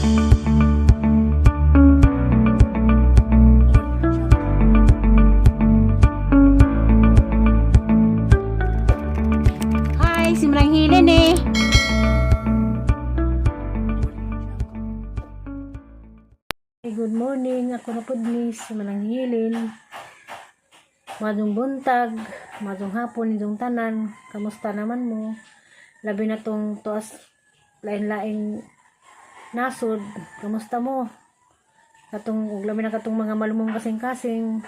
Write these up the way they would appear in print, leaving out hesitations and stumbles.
Hi, si Manang Helen eh. Hey, good morning. Ako na po ni si Manang Helen. Madung buntag, madung hapon, idong tanan. Kamusta naman mo? Labi na tong tuas lain-laing nasod. Kamusta mo? Katong ug labi na katong mga malumong kasing-kasing.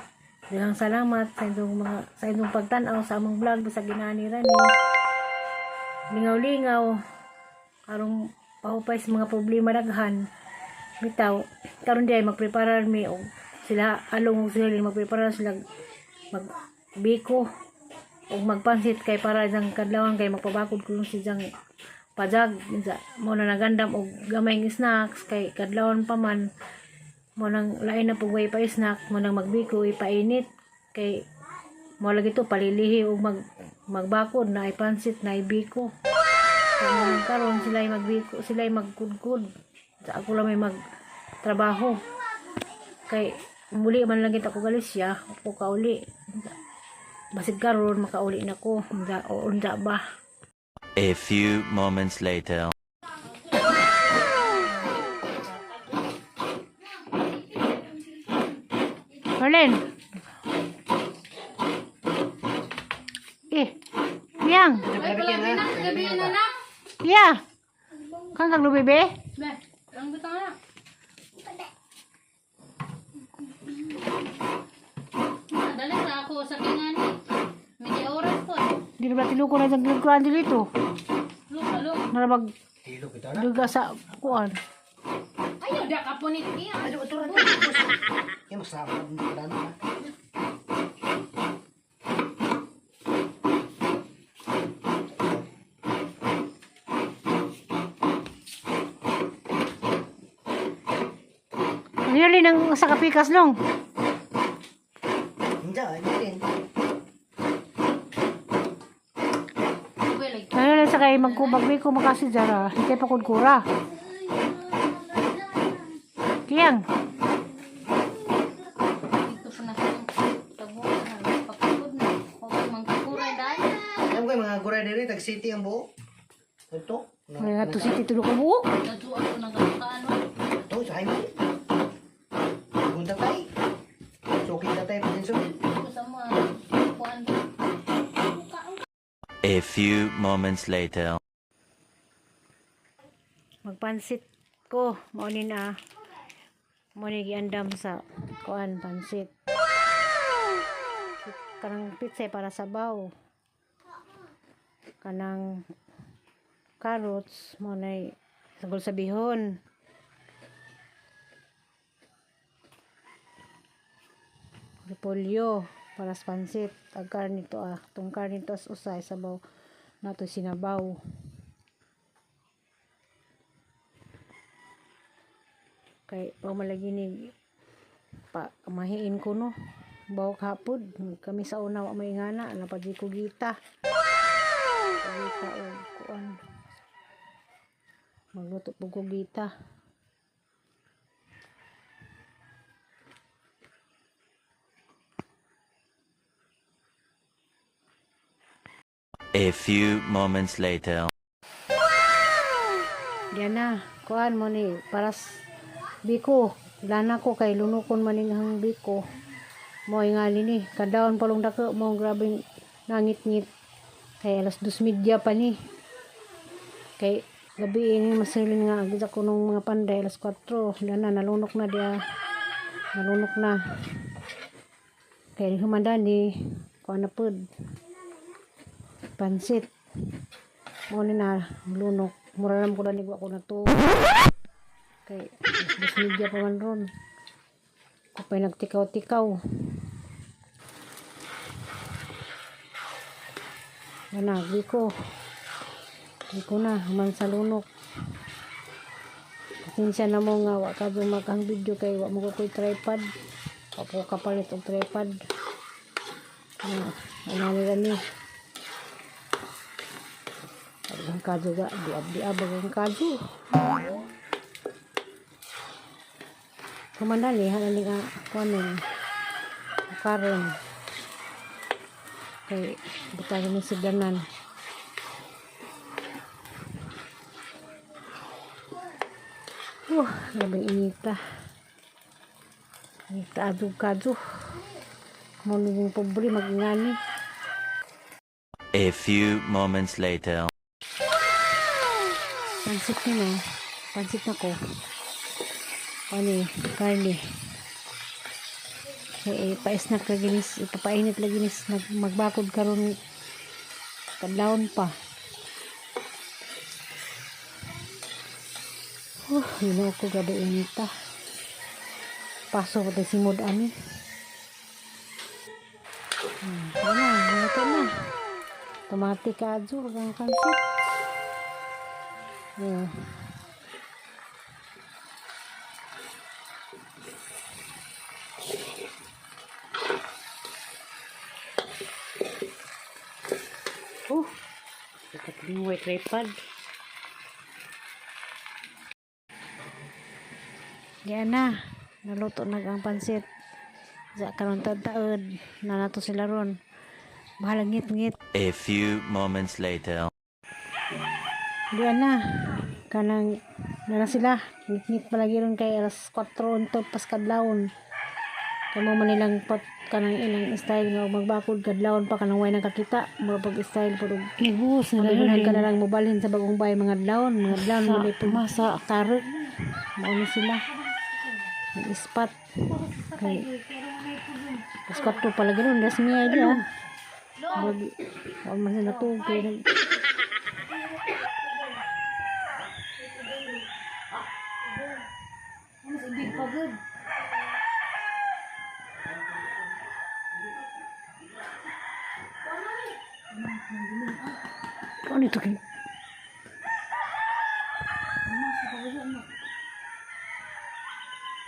Daghang salamat sa inyong mga sa inyong pagtan-aw sa among vlog bisag ginani ra ni. Lingaw-lingaw karong pahupay sa mga problema daghan. Bitaw karon di ay magpreparar mi og sila along og sila magpreparar sila mag biko og magpansit kay para jang kadlawan kay magpabakod ko yung si jang pajag. Unsa mo na nagandam og gamay ng snacks kay kadlawan pa man mo nang lain na pugway pa snack mo nang magbiko ipainit kay mo lagi to palilihi og magbakod na ay pansit na ay biko. Kaya mo nang karon sila ay magbiko, sila ay magkudkod, sa ako lang may magtrabaho kay muli man lang kita ko Galicia ako kauli. Basig karon makauli na ko unsa o unsa ba. A few moments later. Marlene. Eh, Yang. Ay, palagi na. Gabi na na. Yeah. Kan kag lubi be? Be, ang butang na. Dali sa ako sa kingan. Medya oras po. Di na ba tiluko na dyan kuan dito? Luka, luka. Narabag duga sa kuan. Ayaw, da ka po ni Kia. Ya masama ng plano na. Ano yun ang sa kapikas long? Hindi, hindi rin. Ano lang sa kay magkubag ko makasi jara. Hindi pa kudkura. Kiyang. Dito pa na sa tabuhan. Pagkakod na. Huwag mangkakuray dahil. Alam ko yung mga guray diri, tag city ang buo. Ito. Wala na to city tulo ka buok. Nadyo ako ng kaano. Ito, sa highway. Gunta tay. Sukit na tayo, pininsumit. Ko sa mga kuan. A few moments later. Magpansit ko. Mao ni na. Mao ni giandam sa kuan pansit. Kanang pizza para sabaw. Kanang carrots mo na sagol sa bihon. Repolyo para sa pansit. Ang karne to ah. Itong karne to as usay sabaw nato sinabaw. Kay pamalagi ni pa mahiin ko no. Bawak hapod kami sa una wa may ngana napadi ko gita. Gita og kuan. Magluto po ko gita. A few moments later. Diyan na, kuan mo ni paras biko. Lana ko kay lunukon man ning ang biko. Mo nga ni kadawon palong dako mo grabeng nangit-ngit. Kay alas 2:30 pa ni. Kay gabi ini masilin nga agad ako nung mga panday alas 4. Diyan na nalunok na diya. Nalunok na. Kay humanda ni kuan na pud. Pansit. Mo ni na lunok. Mura naman ko na nigwa ko na to. Kay mas media pa man ron. Ako pa'y nagtikaw-tikaw. Yan na, biko. Biko na, human sa lunok. Pasensya na mo nga, wa ka dumakang video kay wa mo ko ko'y tripod. Wa po kapalit og tripod. Ano, ano nila ni. Ang kadyo ga, diab diab ang kadyo. Kumandali, halali nga kuanon. Karon. Kay butang ni sigdanan. Grabe inita. Inita adug kadyo. Mo naging pobre magngani. A few moments later. Pansit ni na. Pansit na ko. Ani, karne. Eh, eh pais na ka ginis, ipapainit lagi nis, magbakod karon kadlawon pa. Hinaw ko gabi inita. Paso ko tayo simod ani. Ano, luto na. Tomate kadyo, ang pansit. Oh, ikatlong white tripod. Yan na, naluto na ang pansit. Sa karon taod na nato sila ron. Bahalang ngit-ngit. A few moments later. Diyan na. Kanang na sila. Ngit-ngit palagi ron kay alas 4 unto pas kadlawon. Kay mo man nilang pat kanang ilang style nga magbakod kadlawon pa kanang way nakakita. Mura pag style pud og Nigbuhos na Pagdagan ka na lang mobalhin sa bagong bahay mga adlawon Sa- mali pud masa. tarek. Mao na sila. Ispat. Kay alas 4 palagi ron, das miya di ah. Murag, wa man sila tuog kay Mas ibig pagod. Ano ito kay? Mas pagod na.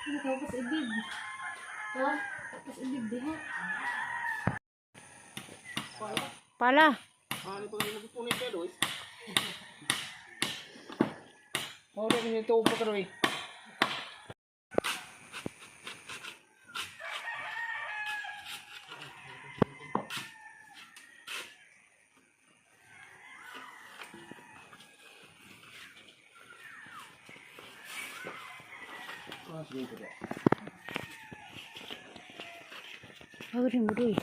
Ano ka pas ibig? Ha? Pas ibig diha. Pala. Ano pa kayo nagpupunit kayo, Doy? Mao rin ito pa karoy. Awiri mo doy.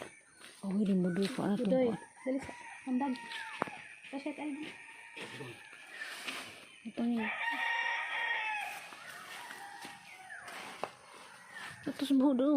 Awiri mo doy ko ano to. Doy, dali sa andag. Pasyat ay. Ito ni. Ito sa buho daw.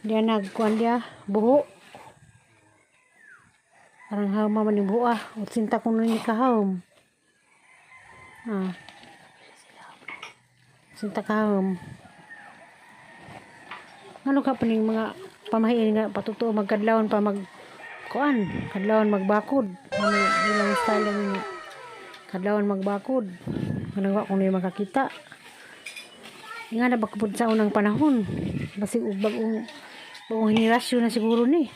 Dia nagkuan dia buho. Parang hauma man yung buho ah. Utsinta ko nun ni kahom. Ah. Sinta kahom. Ano ka pa ning mga pamahiin nga patutuo magkadlawon pa mag kuan, kadlawon magbakod. Ano ilang style ang inyo. Kadlawon magbakod. Ano wa kung makakita. Nga na bakupod sa unang panahon. Basig og bagong bagong henerasyon na siguro ni.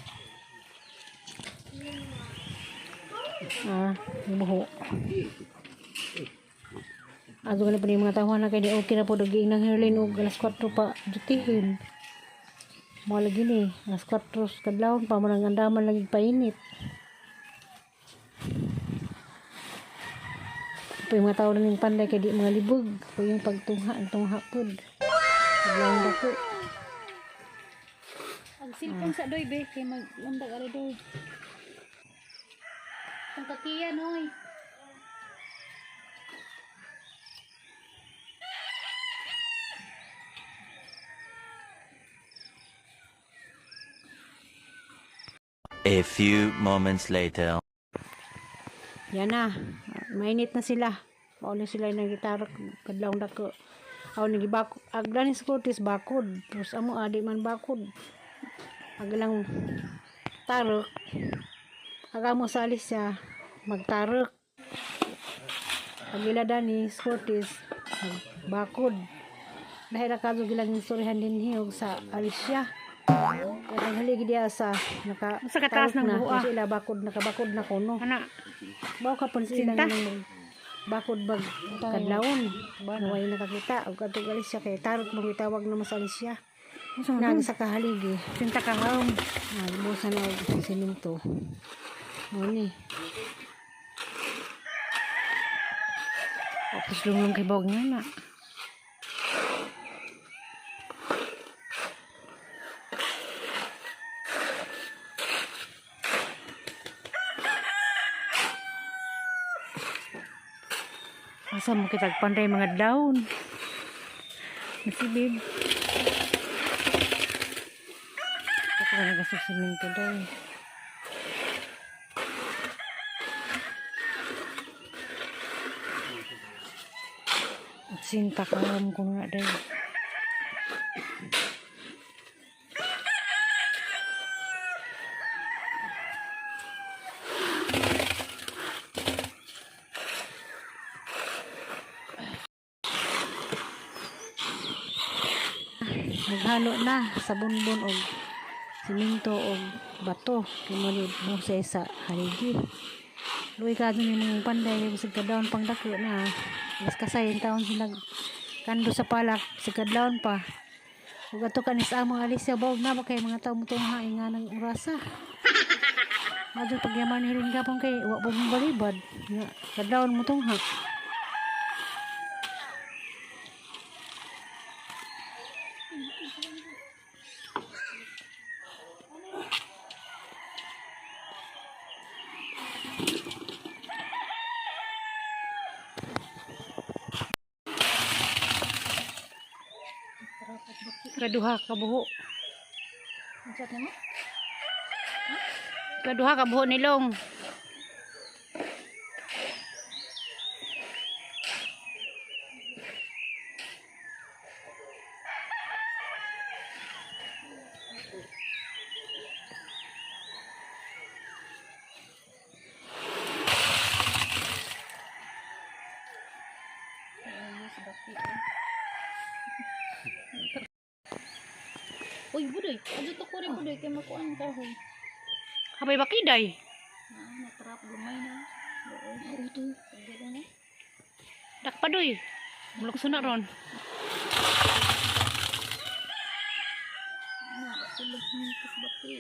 Ah, buho. Ato ka na pa ni mga tawhan na kay di okay na po dog nang hairline og alas 4 pa dutihin. Mga lagi ni, alas 4 sa kadlawon pa mo nang andaman lagi painit. Pa yung mga tao na ning panday kay di mga libog. Pa yung pagtungha, ang tungha pod. Kadlawon dako. Ang cellphone sa doy be kay maglandag ari doy. Ang kakiya noy. A few moments later. Yan na, mainit na sila. Mauli sila ng gitara kadlawng dako. Aw nagibako agdan sa Curtis bakod. Terus amo adi man bakod. Aglang tarok. Agamo sa Alicia magtarok. Agila dani Curtis bakod. Dahil na gilang istoryahan din hiyog sa Alicia. Kaya haligi diya sa naka Sa kataas ng na, buha. Sila bakod nakabakod na kuno. Ana, Bao ka pon sila Sinta. ng bakod bag kadlawon. Way nakakita og adto Alicia kay tarot mo gitawag na mas Alicia. unsa man Nag sa kahaligi. Sinta ka haom. Nagbusa na og simento. Mo ni. Tapos lunglong kay bawag nga na. Asa mo kitag panday mga down. Nasibib. Ako ka nagasusiminto daw. Sinta ka ko na daw. Naghalo na sa bunbon og simento og bato kay mo ni busay sa haligi. Luwi ka ni mga panday bisag kadlawon pang dako na. Mas kasay ang taon sila kando sa palak sa kadlawon pa. Ug ato kanis among Alicia bawog na ba kay mga tao mutungha nga ng orasa. Adto pagyaman ni rin gapon kay wa pa mong balibad nga kadlawon mutungha. Kaduha ka buho. Unsa nimo? Kaduha ka buho nilong. Uy, budoy. Adto to kuri budoy kay makuan kahoy. Habay bakiday. Ah, natrap gamay na. Oo, uto. Pagdalo na. Dakpadoy. Mulukso na ron. Na, tulog mintis baki.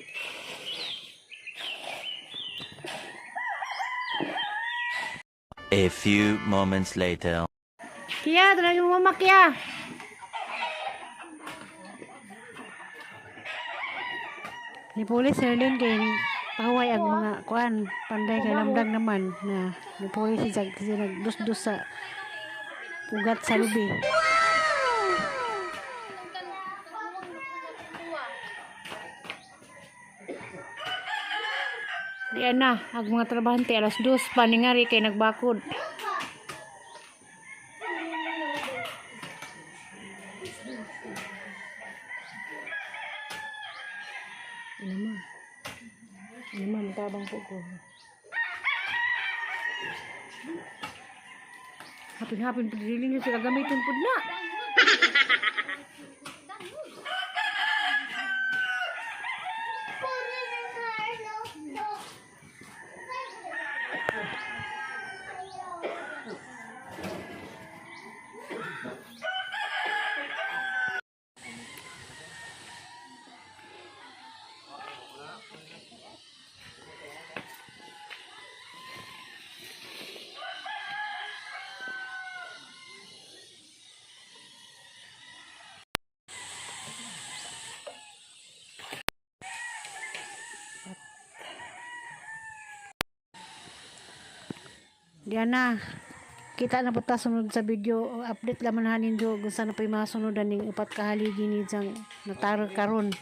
A few moments later. Kiya, talagang mama Kiya. Ni Police Herlin kay pahuway ang mga kuan panday kay lamdag naman na ni Police si Jag kasi nagdus-dus sa ugat sa lubi. Di na, ang mga trabahante 2:00 pa ningari kay nagbakod. Ano ma? Ano ma, matabang po ko. Hapin-hapin pud dili niyo sila gamiton pud na. Diana, kita na po ta sunod sa video. Update laman hanin do kung saan na pa yung mga sunodan ning upat kahaligi ni Jang nataro karon.